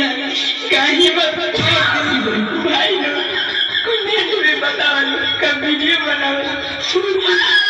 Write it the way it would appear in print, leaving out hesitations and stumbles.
का हिम्मत छोड़ दी। भाई लोग, कमेंट में बताओ का वीडियो बनाओ।